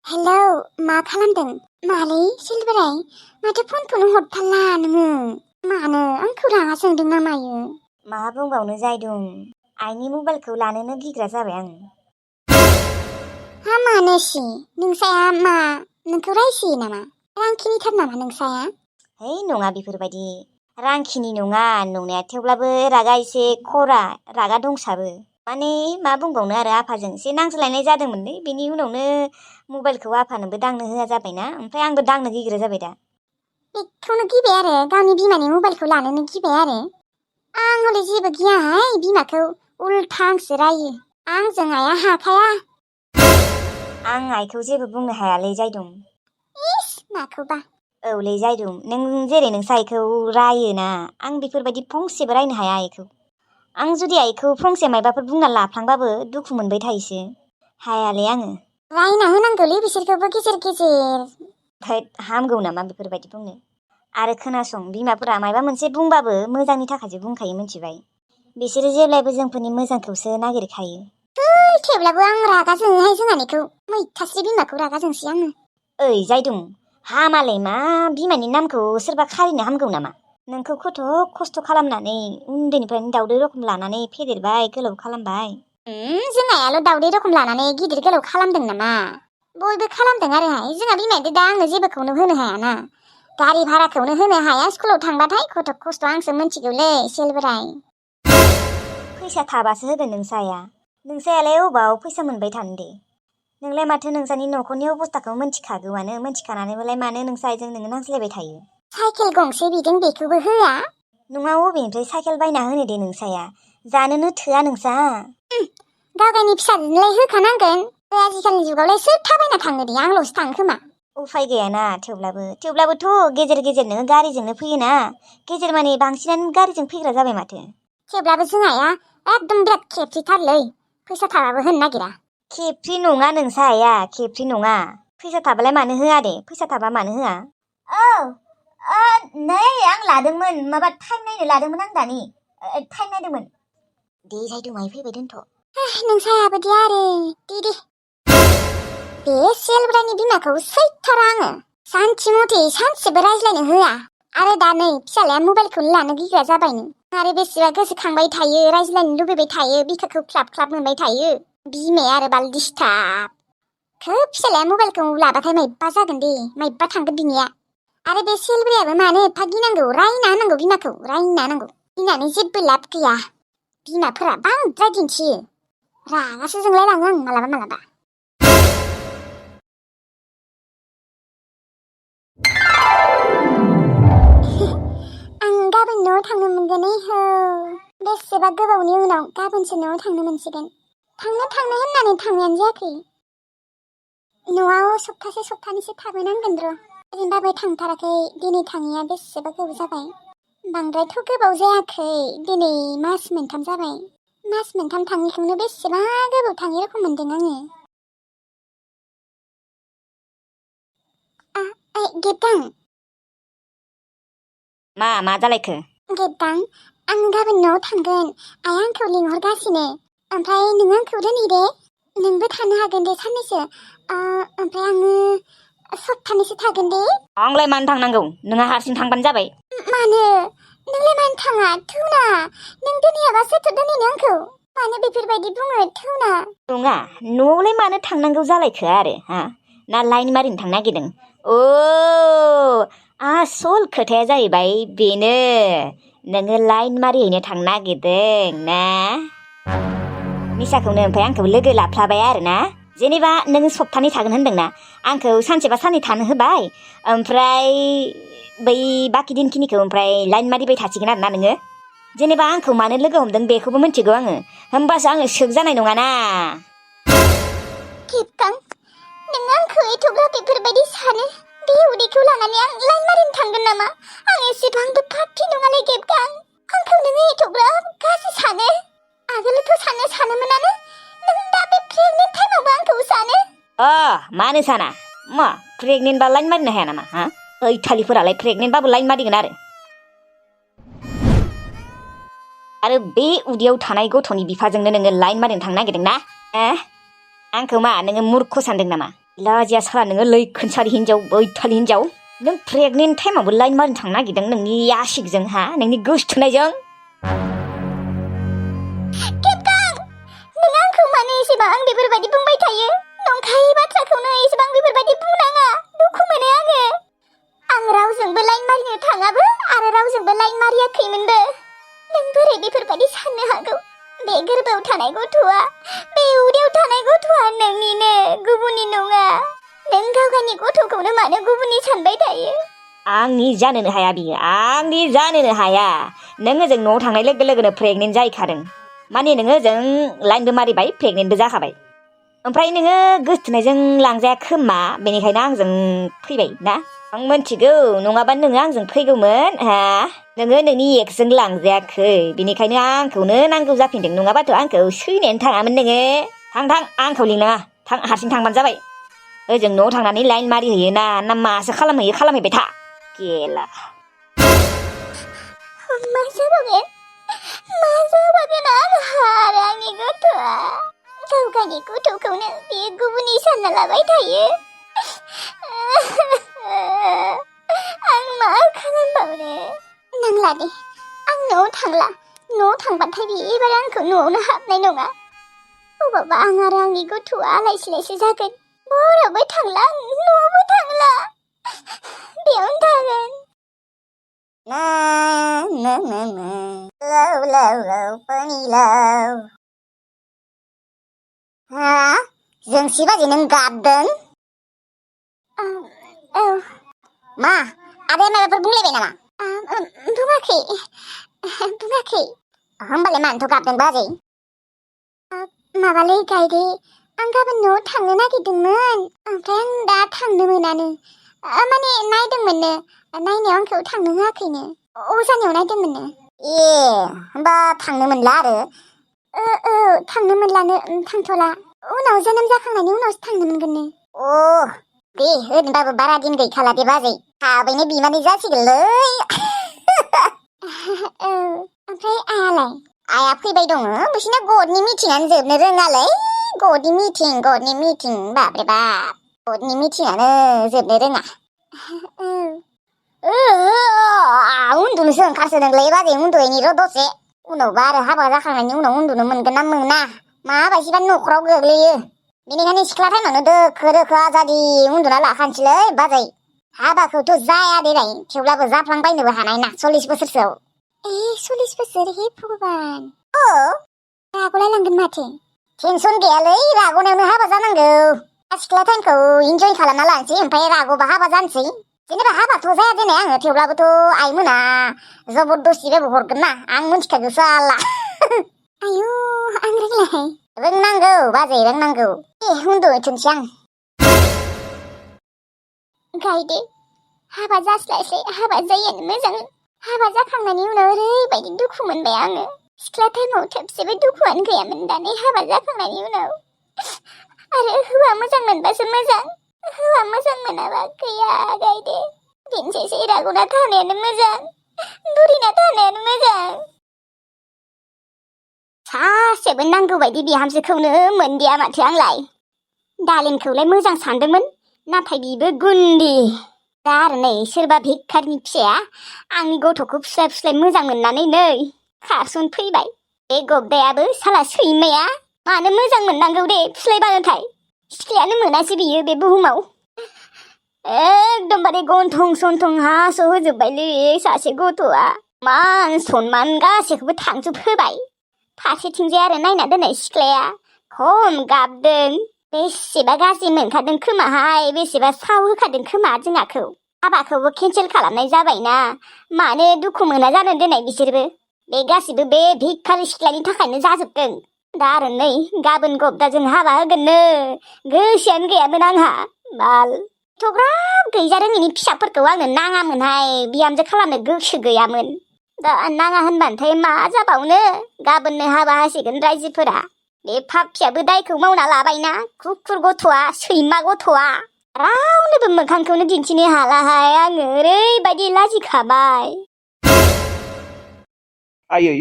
Hello मा खालामदों? मालै सिलबाराय माथो फनखौनो हरथारला नोङो मानो आंखौ रागा जोंदों ना मायो? मा बुंबावनो जायदों आइनि मबाइलखौ लानोनो गिग्रा जाबाय आं। हा मानोसि नोंसाया मा नोंखौ रायसियो नामा? रांखिनिथार नामा नोंसाया? है नङा बेफोरबायदि रांखिनि नङा नंनाया, थेवब्लाबो रागा एसे खरा रागा दंसाबो। माने मा बुंबावनो आरो आफाजों एसे नांज्लायनाय जादोंमोनलै, बेनि उनावनो मबाइलखौ आफानोबो दांनो होआ जाबायना, ओमफ्राय आंबो दांनो गिग्रा जाबाय दा। बेखौनो गिबाय आरो गावनि बिमानि मबाइलखौ लानोनो गिबाय आरो। आं हले जेबो गियाहाय बिमाखौ, उल्था आंसो रायो। आंजों आइया हाखाया। आं आइखौ जेबो बुंनो हायालै जायदं। इस माखौबा? औलै जायदं, नों जेरै नोंसा आइखौ रायोना, आं बेफोरबायदि फंसेबो रायनो हाया आइखौ। आं जुदि आइखौ फंसे मायबाफोर बुंना लाफ्लांबाबो दुखु मोनबाय थायोसो। हायालै आङो। रायना होनांगौलै बिसोरखौबो गेजेर गेजेर। थैद हामगौ नामा बेफोरबायदि बुंनो। आरो खोनासं, बिमाफोरा मायबा मोनसे बुंबाबो मोजांनि थाखायसो बुंखायो मिथिबाय। बिसोरो जेब्लायबो जोंफोरनि मोजांखौसो नागिरखायो। थेवब्लाबो आं रागा जोङोहाय जोंहानिखौ। मैथास्रि बिमाखौ रागा जोंसै आङो। ओइ जायदं, हामालाय मा बिमानि नामखौ सोरबा खारिनो हामगौ नामा? नोंखौ खथ' खस्थ' खालामनानै उन्दैनिफ्रायनो दाउदै रखम लानानै फेदेरबाय गोलाव खालामबाय। जों आइयाल' दाउदै रखम लानानै गिदिर गोलाव खालामदों नामा? बयबो खालामदों आरोहाय। जोंहा बिमायाथ' दा आंनो जेबोखौनो होनो हायाना। गारि भाराखौनो होनो हाया स्कुलाव थांबाथाय। खथ' खस्थ' आंसो मिन्थिगौलै सिलबाराय। फैसा थाबासो होगोन नोंसाया। नोंसायालाय अबाव फैसा मोनबाय थानो दे। नोंलाय माथो नोंसानि न'खरनि अबस्थाखौ मिन्थिखागौआनो, मिन्थिखानानैबालाय मानो नोंसा आइजों नोङो नांज्लायबाय थायो? साइकेल गंसे बिदों बेखौबो होआ। नङा अबेनिफ्राय साइकेल बायना होनो दे नोंसाया? जानोनो थोआ नोंसा। गावगायनि फिसाजोनोलाय होखानांगोन। आजिखालिनि जुगावलाय सोर थाबायना थाङो दे, आंल'सो थाङो खोमा। उफाय गैयाना, थेवब्लाबोथ' गेजेर गेजेर नोङो गारिजोंनो फैयोना। गेजेर माने बांसिनानो गारिजों फैग्रा जाबाय माथो। थेवब्लाबो जों आइया एकदम बिराद खेबसेथारलै। फैसा थाबाबो होनो नागिरा। खेबफ्रि नङा नोंसा आइया, खेबफ्रि नङा। फैसा थाबालाय मानो होआ दे, फैसा थाबा मानो होआ? नै आं लादोंमोन, माबा टाइम नायनो लादोंमोन आं दानि। टाइम नायदोंमोन। दे जायदं आइ फैबाय दोनथ'। नोंसायाबो दे आरो दे। बे सेलब्रानि बिमाखौ सैथारा आङो। सान्थि मथे सानसेबो रायज्लायनो होआ। आरो दा नै फिसालाया मबाइलखौनो लानो गिग्रा जाबायनो। आरो बेसेबा गोसोखांबाय थायो, रायज्लायनो लुबैबाय थायो, बिखाखौ ख्लाब ख्लाब मोनबाय थायो। बिमाया आरो बाल दिसटाब। खोब फिसालाया मबाइलखौ लाबाथाय मायबा जागोन दे, मायबा थांगोन बिनिया। आरो बे सेलब्रायाबो मानो एफा गिनांगौ? रायना होनांगौ बिमाखौ, रायना होनांगौ। गिनानै जेबो लाब गैया। बिमाफोरा बांद्राय दिन्थियो। रागासो जोंलाय लाङो आं मालाबा। आं गाबोन न'आव थांनो मोनगोन बेसेबा गोबावनि उनाव गाबोनसो न'आव थांनो मोनसिगोन। थांनो होननानै थांनायानो जायाखै। न'आव सप्तानैसो थाबोनांगोन र'। ओरैनोबाबो थांथाराखै, दिनै थाङैया बेसेबा गोबाव जाबाय। बांद्रायथ' गोबाव जायाखै, दिनै मास मोनथाम जाबाय। मास मोनथाम थाङैखौनो बेसेबा गोबाव थाङै रखम मोनदों आङो। गेबदां। मा जालायखो? गेबदां, आं गाबोन न'आव थांगोन। आइया आंखौ लिंहरगासिनो। ओमफ्राय नों आंखौ दोनहै दे। नोंबो थानो हागोन दे साननैसो। ओमफ्राय आङो सप्तानैसो थागोन दे। आंलाय मानो थांनांगौ? नोंहा हारसिं थांबानो जाबाय। मानो? नोंलाय मानो थाङा? थौना। नों दोनहैयाबा सोरथो दोनहैनो आंखौ? मानो बेफोरबायदि बुङो? थौना। नङा, न'आवलाय मानो थांनांगौ जालायखो आरो हा? ना लाइन मारिनो थांनो नागिरदों? आसल खोथाया जाहैबाय बेनो, नोङो लाइन मारिहैनो थांनो नागिरदों ना? निसाखौनो ओमफ्राय आंखौ लोगो लाफ्लाबाय आरो ना? जेनेबा नोङो सप्तानै थागोन होनदोंना, आंखौ सानसेबा साननै थानो होबाय, ओमफ्राय बै बाखि दिनखिनिखौ ओमफ्राय लाइन मारिबाय थासिगोन आरो ना नोङो? जेनेबा आंखौ मानो लोगो हमदों बेखौबो मिथिगौ आङो, होमबासो आङो सोग जानाय नङाना। गेबदां, नों आंखौ एथ'ब्ला बेफोरबायदि सानो? बे उदैखौ लानानै आं लाइन मारिनो थांगोन नामा? आं एसेबांबो पापि नङालै गेबदां। आंखौ नोङो एथ'ग्राब गाज्रि सानो? आगोलथ' सानोमोनानो। नों दा बे प्रेगनेन्ट टाइमावबो आंखौ सानो? मानो साना? मा प्रेगनेन्टबा लाइन मारिनो हाया नामा? हा? ओइथालिफोरालाय प्रेगनेन्टबाबो लाइन मारिगोन आरो बे उदैयाव थानाय गथ'नि बिफाजोंनो नोङो लाइन मारिनो थांनो नागिरदों ना? आंखौ मा नोङो मुर्ख सानदों नामा? लाजिया साला नोङो लैखोनसारि हिनजाव बैथालि हिनजाव नों प्रेगनेन्ट टाइमावबो लाइन मारिनो थांनो नागिरदों नोंनि आसिगजों हा नोंनि गोसोथोनायजों नों आंखौ मानो एसेबां बेफोरबायदि बुंबाय थायो नंखाय बाथ्राखौनो एसेबां बेफोरबायदि बुंनाङा दुखु मोनो आङो आं रावजोंबो लाइन मारिनो थाङाबो आरो रावजोंबो लाइन मारियाखैमोनबो नों बोरै बेफोरबायदि साननो हागौ बे गोरबोआव थानाय गथ'आ बे उदैयाव थानाय गथ'आ नोंनिनो गुबुननि नङा नों गावगावनि गथ'खौनो मानो गुबुननि सानबाय थायो आंनि जानोनो हाया बियो आंनि जानोनो हाया नों ओजों न'आव थांनाय लोगो लोगोनो प्रेगनेन्ट जाहैखादों माने नोङो ओजों लाइनबो मारिबाय प्रेगनेन्टबो जाखाबाय ओमफ्राय नोङो गोसथोनायजों लांजाया खोमा बेनिखायनो आंजों फैबाय ना आं मोनथिगौ नङाबा नोङो आंजों फैगौमोन हा नोङो नोंनि एक्सजों लांजायाखै बेनिखायनो आंखौनो नांगौ जाफिनदों नङाबाथ' आंखौ सैनायानो थाङामोन नोङो थां आंखौ लिंनाङा थां हारसिं थांबानो जाबाय ओजों न'आव थांनानै लाइन मारिहैयो ना मासो खालामहैयो खालामहैबाय था गेला मा जाबावगोन आंहा आरो आंनि गथ'आ गावगावनि गथ'खौनो बे गुबुननि सानना लाबाय थायो आं मा खालामबावनो नांला दे आं न'आव थांला न'आव थांबाथाय बे एबार आंखौ न'आवनो हाबनाय नङा अबावबा आं आरो आंनि गथ'आ आलाय सिलायसो जागोन बरावबो थांला आं न'आवबो थांला बेयावनो थागोन हा जोंसि बाजै नों गाबदों औ मा आदाया माबाफोर बुंलायबाय नामा बुङाखै होमबालाय मानोथ' गाबदों बाजै माबालै गायदे आं गाबोन न'आव थांनो नागिरदोंमोन ओमफ्राय आं दा थांनो मोनानो माने नायदोंमोननो नायनायाव आंखौ थांनो होआखैनो अजानियाव नायदोंमोननो ए होमबा थांनो मोनला आरो थांनो मोनलानो थांथ'ला उनाव जोनोम जाखांनायनि उनावसो थांनो मोनगोननो दे ओरैनोबाबो बारा दिन गैखाला दे बाजै थाबैनो बिमानै जासिगोनलै ओमफ्राय आयालाय आया फैबाय दङ बिसिना गदनि मिटिंआनो जोबनो रोङालै गदनि मिटिं बाब्रे बाब गदनि मिटिंआनो जोबनो रोङा उन्दुनोसो ओंखारसोदोंलै बाजै उन्दुहैनि र' दसे उनावबा आरो हाबा जाखांनायनि उनाव उन्दुनो मोनगोन ना मोना माबायदिबा न'खराव गोग्लैयो बेनिखायनो सिख्ला टाइमावनो दोखो आजादि उन्दुना लाखानोसैलै बाजै हाबाखौथ' जाया देनाय थेवब्लाबो जाफ्लांबायनोबो हानाय ना 40 बोसोरसोआव 40 बोसोर हे भगबान रागलाय लांगोन माथो टेनसन गैयालै रागनायावनो हाबा जानांगौ सिख्ला टाइमखौ इन्जय खालामना लानोसै ओमफ्राय रागबा हाबा जानोसै जेनेबा हाबाथ' जाया देनाय आङो थेवब्लाबोथ' आइमोना जबरदस्तिबाबो हरगोन ना आं मिथिखागौ साला आयु आं रोंनांगौ बाजै रोंनांगौ उन्दुहैथोंसै आं गायदे हाबा जास्लायस्लाय हाबा जायैयानो मोजां हाबा जाखांनायनि उनाव ओरैबायदि दुखु मोनबाय आङो सिख्ला टाइमाव थेबसेबो दुखुआनो गैयामोन दानि हाबा जाखांनायनि उनाव आरो हौवा मोजां मोनबासो मोजां हौवा मोजां मोनाबा गैया गायदे दिनसेसै रागना थानायानो मोजां बुरिना थानायानो मोजां सासेबो नांगौ बायदि बिहामजोखौनो मोनदिया माथो आंलाय दालिमखौलाय मोजां सानदोंमोन नाथाय बिबो गुन्दी दा आरो नै सोरबा भिखारिनि फिसाया आंनि गथ'खौ फुस्लाय मोजां मोननानै नै खारसन फैबाय बे गबदायाबो साला सैमाया मानो मोजां मोननांगौ दे फुस्लायबानोथाय सिख्लायानो मोनासै बियो बे बुहुमाव एकदमबारे गन्थं सन्थं हास' होजोब्बायलै सासे गथ'आ मान सनमान गासैखौबो थांजोबहोबाय फारसेथिंजाय आरो नायना दोननाय सिख्लाया खम गाबदों बेसेबा गाज्रि मोनखादों खोमाहाय बेसेबा साव होखादों खोमा जोंहाखौ हाबाखौबो केन्सेल खालामनाय जाबायना मानो दुखु मोना जानो दोननाय बिसोरबो बे गासिबो बे भिखारि सिख्लानि थाखायनो जाजोबदों दा आरो नै गाबोन गबदाजों हाबा होगोननो गोसोआनो गैयामोन आंहा बाल एथ'ग्राब गैजारोङिनि फिसाफोरखौ आंनो नाङामोनहाय बिहामजो खालामनो गोसो गैयामोन दा नाङा होनबानोथाय मा जाबावनो गाबोननो हाबा होसिगोन रायजोफोरा बे पापियाबो दायखौ मावना लाबायना कुकुर गथ'आ सैमा गथ'आ रावनोबो मोखांखौनो दिन्थिनो हालाहाय आङो ओरैबायदि लाजिखाबाय आयै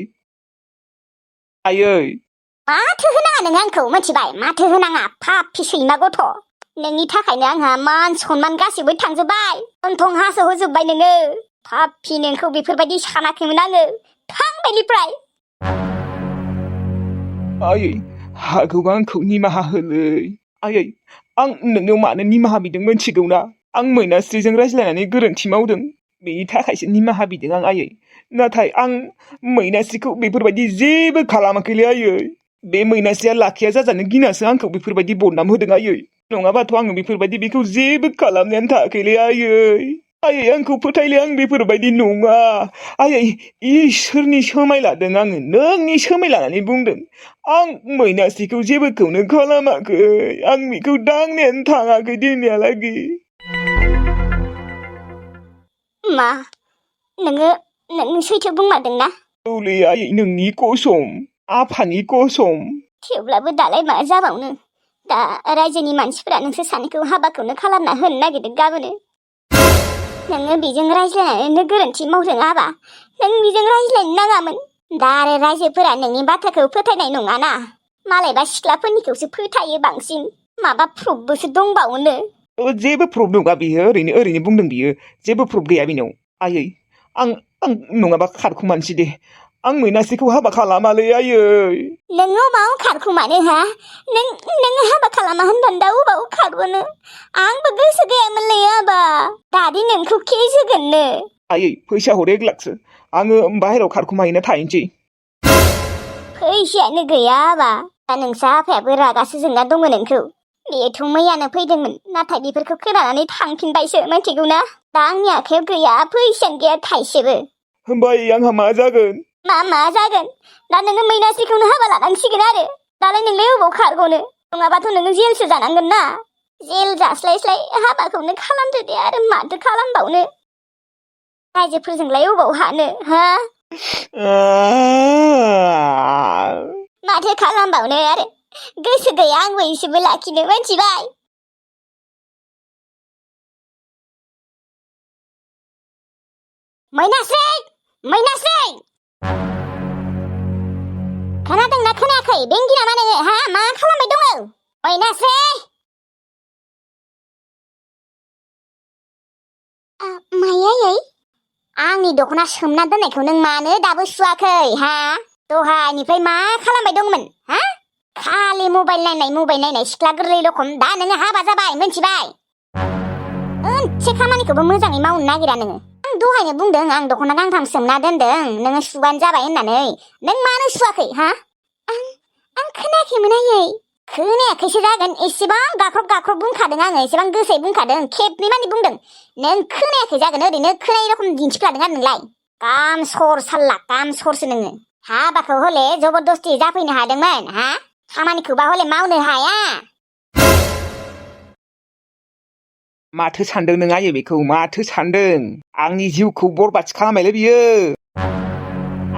माथो होनाङा नों आंखौ मिथिबाय माथो होनाङा पापि सैमा गथ' नोंनि थाखायनो आंहा मान सनमान गासिबो थांजोब्बाय गन्थं हास'होजोब्बाय नोङो पापि नोंखौ बेफोरबायदि सानाखैमोन आङो थांबायनिफ्राय आयै हागौबा आंखौ निमाहा होलै आयै आं नोंनाव मानो निमाहा बिदों मोनथिगौना आं मैनास्रिजों रायज्लायनानै गोरोन्थि मावदों बेनि थाखायसो निमाहा बिदों आं आयै नाथाय आं मैनास्रिखौ बेफोरबायदि जेबो खालामाखैलै आयै बे मैनास्रिया लाखिया जाजानो गिनासो आंखौ बेफोरबायदि बदनाम होदों आयै नङाबाथ' आङो बेफोरबायदि बेखौ जेबो खालामनायानो थायाखैलै आयै आयै आंखौ फोथायले आं बेफोरबायदि नङा आयै इसोरनि सोमाय लादों आङो नोंनि सोमाय लानानै बुंदों आं मैनास्रिखौ जेबोखौनो खालामाखै आं बेखौ दांनायानो थाङाखै दिनैहालागै मा नों सैथो बुंमारदोंना औलै आयै नोंनि कसम आफानि कसम थेवब्लाबो दालाय मा जाबावनो दा रायजोनि मानसिफोरा नोंसोर सानैखौ हाबाखौनो खालामना होनो नागिरदों गाबोनो नोङो बेजों रायज्लायनानैनो गोरोन्थि मावदों आबा नों बेजों रायज्लायनो नाङामोन दा आरो रायजोफोरा नोंनि बाथ्राखौ फोथायनाय नङाना मालायबा सिख्लाफोरनिखौसो फोथायो बांसिन माबा प्रुफबोसो दंबावोनो जेबो प्रुफ नङा बियो ओरैनो बुंदों बियो जेबो प्रुफ गैया बिनाव आयै आं नङाबा खारखुमानोसै दे आं मैनास्रिखौ हाबा खालामालै आयै नोङो अबाव खारखुमानो हा नों हाबा खालामा होनबानो दा अबाव खारबोनो आंबो गोसो गैयामोनलै आबा दादि नोंखौ केस होगोननो आयै फैसा हर 1 लाखसो आङो बाहेरायाव खारखुमाहैनो थाहैनोसै फैसायानो गैया आबा दा नोंसा आफायाबो रागासो जोंना दङ नोंखौ बेथ' मैयानो फैदोंमोन नाथाय बेफोरखौ खोनानानै थांफिनबायसो मिथिगौना दा आंनि आखायाव गैया फैसायानो गैया थाइसेबो होमबा आंहा मा जागोन मा जागोन दा नोङो मैनास्रिखौनो हाबा लानांसिगोन आरो दालाय नोंलाय अबाव खारग'नो नङाबाथ' नोङो जेलसो जानांगोन ना जेल जास्लायस्लाय हाबाखौनो खालामदो दे आरो माथो खालामबावनो रायजोफोरजोंलाय अबाव हानो हा माथो खालामबावनो आरो गोसो गैया आंबो एसेबो लाखिनो मिथिबाय मैनास्रि खोनादोंना खोनायाखै बेंगि नामा नोङो हा मा खालामबाय दङ मैनास्रि मायै आंनि दख'ना सोमना दोननायखौ नों मानो दाबो सुवाखै हा दहायनिफ्राय मा खालामबाय दंमोन हा खालि मबाइल नायनाय सिख्ला गोरलै रखम दा नोङो हाबा जाबाय मिथिबाय मोनसे खामानिखौबो मोजाङै मावनो नागिरा नोङो आं दहायनो बुंदों आं दख'ना गांथाम सोमना दोनदों नोङो सुबानो जाबाय होननानै नों मानो सुवाखै हा आं खोनायाखैमोन आयै खोनायाखैसो जागोन एसेबां गाख्रब बुंखादों आङो एसेबां गोसायै बुंखादों खेबनै मानि बुंदों नों खोनायाखै जागोन ओरैनो खोनायै रखम दिन्थिफ्लादों आरो नोंलाय काम सरसो नोङो हाबाखौ हले जबरदस्ति जाफैनो हादोंमोन हा खामानिखौबा हले मावनो हाया माथो सानदों नों आयै बेखौ माथो सानदों आंनि जिउखौ बरबादसो खालामबायलै बियो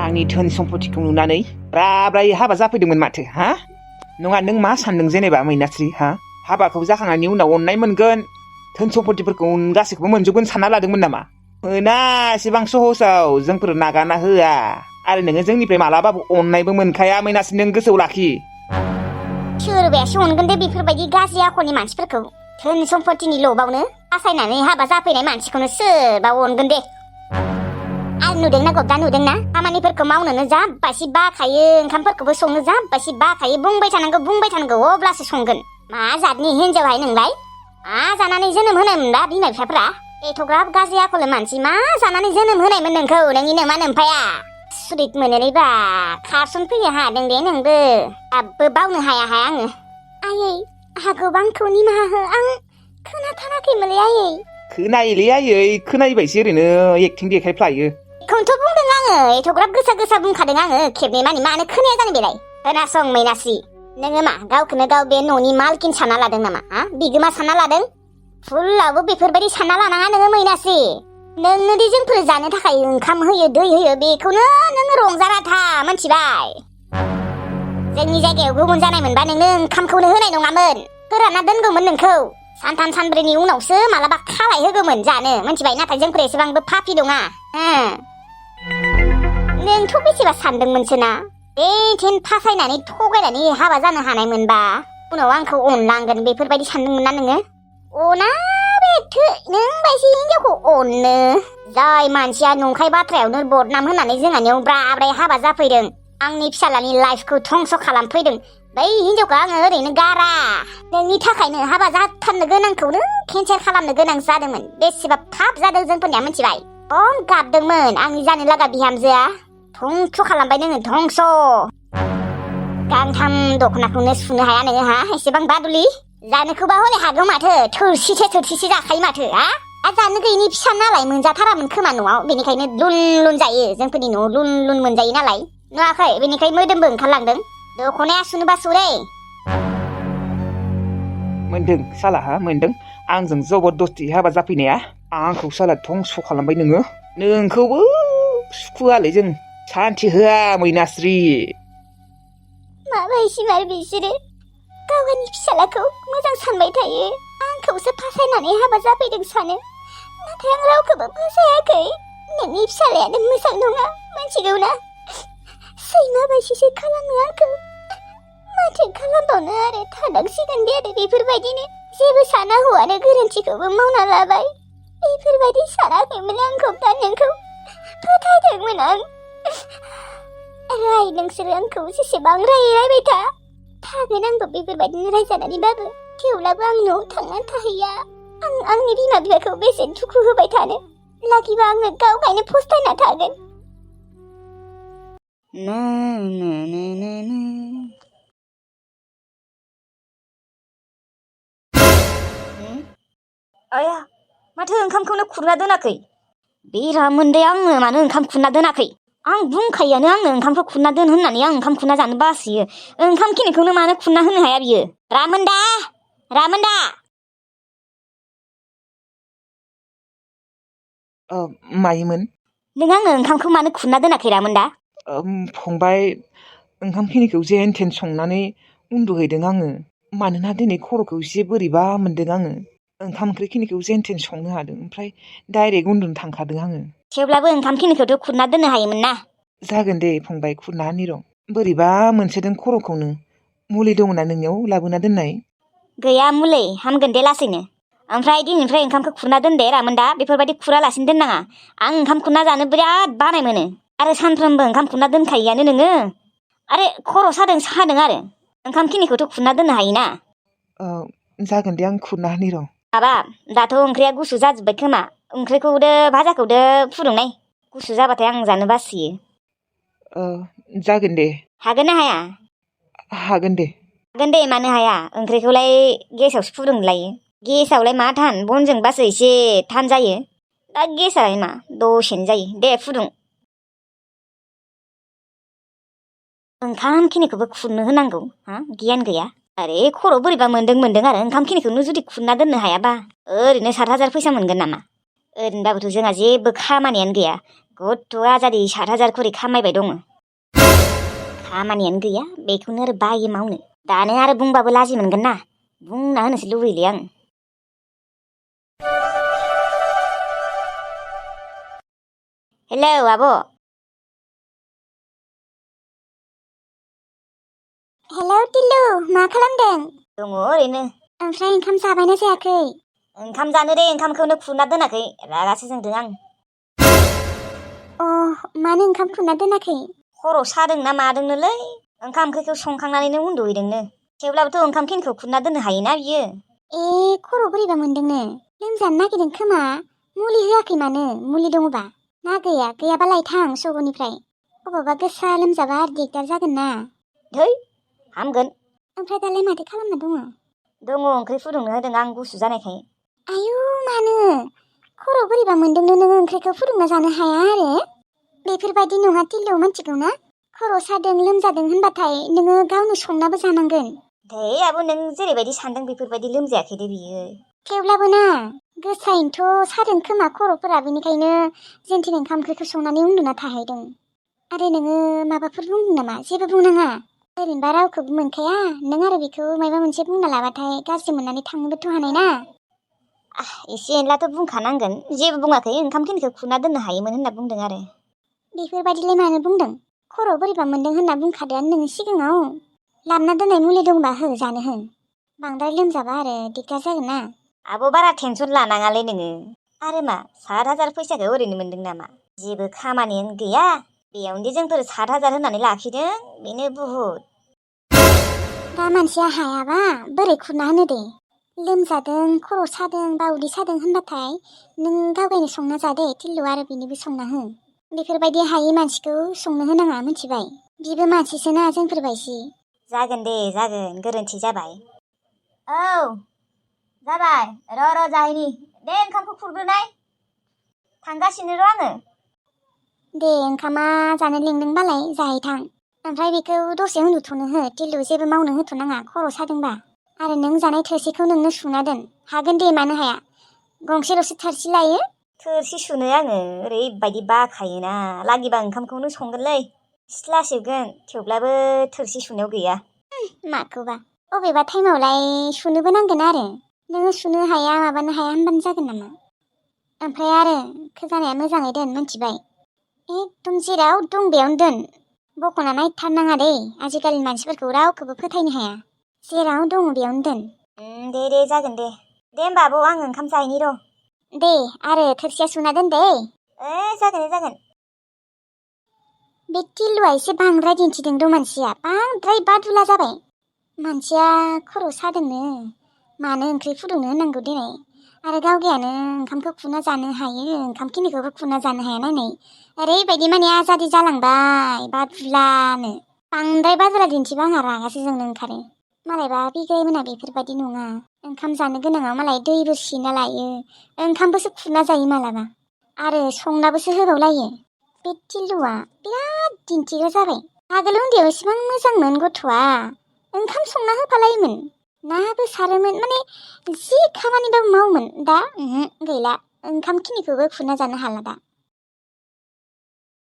आंनि धोन सम्पतिखौ नुनानै ब्रायै हाबा जाफैदोंमोन माथो हा नङा नों मा सानदों जेनेबा मैनास्रि हा हाबाखौ जाखांनायनि उनाव अननाय मोनगोन धोन सम्पतिफोरखौ गासैखौबो मोनजोबगोन सानना लादोंमोन नामा मोना एसेबां सहसाव जोंफोर नागारना होआ आरो नोङो जोंनिफ्राय मालाबाबो अननायबो मोनखाया मैनास्रि नों गोसोआव लाखि सोरबायासो अनगोन दे बेफोरबायदि गाज्रि आखलनि मानसिफोरखौ धोन सम्पतिनि लबावनो बासायनानै हाबा जाफैनाय मानसिखौनो सोरबा अनगोन दे आरो नुदोंना गब्दा नुदोंना खामानिफोरखौ मावनोनो जाब्बासि बाखायो ओंखामफोरखौबो संनो जाब्बासि बाखायो बुंबाय थानांगौ अब्लासो संगोन मा जातनि हिनजावहाय नोंलाय मा जानानै जोनोम होनायमोनबा बिमा बिफाफ्रा एथ'ग्राब गाज्रि आखलनि मानसि मा जानानै जोनोम होनायमोन नोंखौ नोंनि नोमा नोमफाया सुरित मोनोलैबा खारसन फैनो हादों दे नोंबो दाबो बावनो हाया आङो आयै हागौबा आंखौ निमाहा हो आं खोनाथाराखैमोनलै आयै खोनायोलै आयै खोनायोबायसो ओरैनो एक्टिं देखायफ्लायो बेखौनोथ' बुंदों आङो एथ'ग्राब गोसा बुंखादों आङो खेबनै मानि मानो खोनाया जानो बेलाय खोनासं मैनास्रि नोङो मा गावखौनो गाव बे न'नि मालकिन सानना लादों नामा हा बिगोमा सानना लादों फुलावबो बेफोरबायदि सानना लानाङा नोङो मैनास्रि नोंनो दि जोंफोर जानो थाखाय ओंखाम होयो दै होयो बेखौनो नोङो रंजाना था मिथिबाय जोंनि जायगायाव गुबुन जानाय मोनबा नोंनो ओंखामखौनो होनाय नङामोन फोरानना दोनगौमोन नोंखौ सानथाम सानब्रैनि उनावसो मालाबा खालाय होगौमोन जानो मिथिबाय नाथाय जोंफोर एसेबांबो पापि नङा नोंथ' बेसेबा सानदोंमोनसो ना बे थेन फासायनानै थगायनानै हाबा जानो हानाय मोनबा उनाव आंखौ अनलांगोन बेफोरबायदि सानदोंमोन ना नोङो? अना बेथो नों बायदि हिनजावखौ अननो। जाय मानसिया नंखाय बाथ्रायावनो बदनाम होनानै जोंहानियाव ब्रा ब्राय हाबा जाफैदों, आंनि फिसालानि लाइफखौ धंस खालामफैदों, बै हिनजावखौ आङो ओरैनो गारा। नोंनि थाखायनो हाबा जाथारनो गोनांखौनो केन्सेल खालामनो गोनां जादोंमोन। बेसेबा थाब जादों जोंफोरनिया मिथिबाय। खम गाबदोंमोन आंनि जानो लागा बिहामजोआ। धंस खालामबाय नोङो धंस। गांथाम दख'नाखौनो सुनो हाया नोङो हा? एसेबां बादुलि। जानोखौबा हले हागौ माथो, थोरसिसे जाखायो माथो हा? जानो गैयिनि फिसा नालाय मोनजाथारामोन खोमा न'आव, बेनिखायनो लुन लुन जायो। जोंफोरनि न'आव लुन लुन मोनजायो नालाय नुवाखै, बेनिखायनो मोदोमबो ओंखारलांदों। दख'नाया सुनोबा सुरै। मोनदों सालाहा मोनदों आंजों जबरदस्ति हाबा जाफैनाया। आंखौ साला धंस खालामबाय नोङो। नोंखौबो सुखुआलै जों, सान्थि होआ मैनास्रि। माबायसिमार बिसोरो गावनि फिसालाखौ मोजां सानबाय थायो, आंखौसो फासायनानै हाबा जाफैदों सानो। नाथाय आं रावखौबो फासायाखै। नोंनि फिसालायानो मोजां नङा मिथिगौ ना? सैमा बायदिसो खालामो आंखौ। माथो खालामबावनो आरो, थानांसिगोन दे आरो बेफोरबायदिनो। जेबो साना हौवानो गोरोन्थिखौबो मावना लाबाय। बेफोरबायदि सानाखैमोन आंखौ, दा नोंखौ फोथायदोंमोन आं। राय नोंसोरो आंखौ जेसेबां रायबाय था, थागोन आंबो बेफोरबायदिनो रायजानानैबाबो। थेवब्लाबो आं न'आव थांनानै थाहैया। आं आंनि बिमा बिफाखौ बेसे दुखु होबाय थानो, लागिबा आङो गावगायनो फस्थायना थागोन। आया माथो ओंखामखौनो खुरना दोनाखै? बेरा मोन्दै आंनो मानो ओंखाम खुरना दोनाखै? आं बुंखायोआनो आंनो ओंखामखौ खुरना दोन होननानै। आं ओंखाम खुरना जानो बासोयो। ओंखाम खिनिखौनो मानो खुरना होनो हाया बियो? रामोन्दा रामोन्दा। मायोमोन? नों आंनो ओंखामखौ मानो खुरना दोनाखै रामोन्दा? फंबाय, ओंखामखिनिखौ जेन थेन संनानै उन्दुहैदों आङो। मानोना दिनै खर'खौ एसे बोरैबा मोनदों आङो। ओंखाम ओंख्रिखिनिखौ जेन थेन संनो हादों, ओमफ्राय डाइरेक्ट उन्दुनो थांखादों आङो। थेवब्लाबो ओंखामखिनिखौथ' खुरना दोननो हायोमोन ना? जागोन दे फंबाय, खुरना होनि र'। बोरैबा मोनसोदों खर'खौनो। मुलि दङना नोंनियाव लाबोना दोननाय? गैया मुलि, हामगोन दे लासैनो। ओमफ्राय दिनैनिफ्राय ओंखामखौ खुरना दोन दे रामोन्दा। बेफोरबायदि खुरालासिनो दोननाङा। आं ओंखाम खुरना जानो बिराद बानाय मोनो। आरो सानफ्रोमबो ओंखाम खुरना दोनखायोआनो नोङो। आरे खर' सादों आरो ओंखामखिनिखौथ' खुरना दोननो हायोना? जागोन दे, आं खुरना होनि र'। माबा, दाथ' ओंख्रिया गुसु जाजोब्बाय खोमा। ओंख्रिखौदो भाजाखौदो फुदुंनाय। गुसु जाबाथाय आं जानो बासियो। जागोन दे। हागोन ना हाया? हागोन दे। हागोन दे, मानो हाया? ओंख्रिखौलाय गेसावसो फुदुंनो लायो। गेसावलाय मा थान, बनजोंबासो एसे थान जायो। दा गेसालाय मा, दसेनो जायो। दे फुदुं। ओंखामखिनिखौबो खुरनो होनांगौ हा? गियान गैया। आरे खर' बोरैबा मोनदों आरो ओंखामखिनिखौनो जुदि खुरना दोननो हायाबा ओरैनो 7,000 फैसा मोनगोन नामा? ओरैनोबाबोथ' जोंहा जेबो खामानियानो गैया। गथ' आजादि 7,000 खरि खामायबाय दङ। खामानियानो गैया, बेखौनो आरो बायो मावनो। दानो आरो बुंबाबो लाजि मोनगोन ना। बुंना होनोसो लुबैयोलै आं। हेलौ आब'। हेलौ टिल्लु, मा खालामदों? दङ ओरैनो। ओमफ्राय ओंखाम जाबायना जायाखै? ओंखाम जानो दे, ओंखामखौनो खुरना दोनाखै। रागासो जोंदों आं। मानो ओंखाम खुरना दोनाखै? खर' सादों ना मादोंनोलै। ओंखाम ओंख्रिखौ संखांनानैनो उन्दुहैदोंनो। थेवब्लाबोथ' ओंखाम खिनिखौ खुरना दोननो हायोना बियो। खर' बोरैबा मोनदोंनो। लोमजानो नागिरदों खोमा। मुलि होआखै मानो? मुलि दङबा? ना गैया? गैयाबालाय थां सग'निफ्राय। अबावबा गोसा लोमजाबा दिगदार जागोन ना। धै, हामगोन। ओमफ्राय दालाय माथो खालामना दङ? दङ, ओंख्रि फुदुंनो होदों आं गुसु जानायखाय। आयु मानो? खर' बोरैबा मोनदोंनो नोङो ओंख्रिखौ फुदुंना जानो हाया आरो? बेफोरबायदि नङा टिल्लु, मिथिगौ ना? खर' सादों लोमजादों होनबाथाय नोङो गावनो संनाबो जानांगोन। धै आब', नों जेरैबायदि सानदों बेफोरबायदि लोमजायाखै दे बियो। थेवब्लाबो ना, गोसायैनोथ' सादों खोमा खर'फोरा, बेनिखायनो जेनथेन ओंखाम ओंख्रिखौ संनानै उन्दुना थाहैदों। आरो नोङो माबाफोर बुंदों नामा? जेबो बुंनाङा। ओरैनोबा रावखौबो मोनखाया। नों आरो बेखौ माबा मोनसे बुंना लाबाथाय गाज्रि मोननानै थांनोबोथ' हानाय ना। एसे एनलाथ' बुंखानांगोन। जेबो बुङाखै, ओंखामखिनिखौ खुरना दोननो हायोमोन होनना बुंदों आरो। बेफोरबायदिलाय मानो बुंदों? खर' बोरैबा मोनदों होनना बुंखादोआनो नोङो सिगाङाव। लाबना दोननाय मुलि दंबा हो, जानो हो। बांद्राय लोमजाबा आरो दिगदार जागोन ना। आब' बारा टेनसन लानाङालै नोङो। आरो मा 7,000 फैसाखौ ओरैनो मोनदों नामा? जेबो खामानियानो गैया। बेयावनो जोंफोर 7,000 होनानै लाखिदों बेनो बुहुद। दा मानसिया हायाबा बोरै खुरना होनो दे। लोमजादों खर' सादों बा उदै सादों होनबाथाय नों गावगायनो संना जादे थिल्लु आरो बिनिबो संना हो। बेफोरबायदि हायै मानसिखौ संनो होनाङा मिथिबाय। बिबो मानसिसोना जोंफोरबायसि। जागोन दे जागोन, गोरोन्थि जाबाय। औ जाबाय, र' जाहैनि। दे ओंखामखौ खुरग्रोनाय। थांगासिनो र' आङो। दे ओंखामा जानो लिंदोंबालाय जाहैथां। ओमफ्राय बेखौ दसे उन्दुथ'नो हो थिल्लु, जेबो मावनो होथ'नाङा खर' सादोंबा। आरो नों जानाय थोरसिखौ नोंनो सुना दोन। हागोन दे, मानो हाया। गंसेल'सो थोरसि लायो। थोरसि सुनो आङो ओरैबायदि बाखायोना, लागिबा ओंखामखौनो संगोनलै। सिथ्ला सिबगोन, थेवब्लाबो थोरसि सुनायाव गैया। माखौबा अबेबा टाइमावलाय सुनोबो नांगोन आरो। नोङो सुनो हाया माबानो हाया होनबानो जागोन नामा? ओमफ्राय आरो खोजानाया मोजाङै दोन मिथिबाय। एकदम जेराव दं बेयावनो दोन। बख'ना नायथारनाङा दे। आजिखालिनि मानसिफोरखौ रावखौबो फोथायनो हाया। जेराव दं बेयावनो दोन। दे जागोन दे। दे होमबा आब' आं ओंखाम जाहैनि र'। दे आरो थोरसिया सुना दोन दे। जागोन। बे टिल्लुआ एसे बांद्राय दिन्थिदों द' मानसिया, बांद्राय बादुला जाबाय। मानसिया खर' सादोंनो मानो ओंख्रि फुदुंनो होनांगौ दिनै। आरो गावगायानो ओंखामखौ खुना जानो हायो, ओंखामखिनिखौबो खुना जानो हाया नायनाय। ओरैबायदि माने आजादि जालांबाय बादुलानो। बांद्राय बादुला दिन्थिबा आंहा रागासो जोंनो ओंखारो। मालायबा बिग्राय मोना बेफोरबायदि नङा। ओंखाम जानो गोनाङाव मालाय दैबो सिना लायो, ओंखामबोसो खुरना जायो मालाबा। आरो संनाबोसो होबावलायो। बे टिल्लुआ बिराद दिन्थिग्रा जाबाय। आगोल उन्दैयाव एसेबां मोजांमोन गथ'आ। ओंखाम संना होफालायोमोन, नाबो सारोमोन, माने जि खामानिबाबो मावोमोन। दा गैला, ओंखामखिनिखौबो खुरना जानो हाला दा।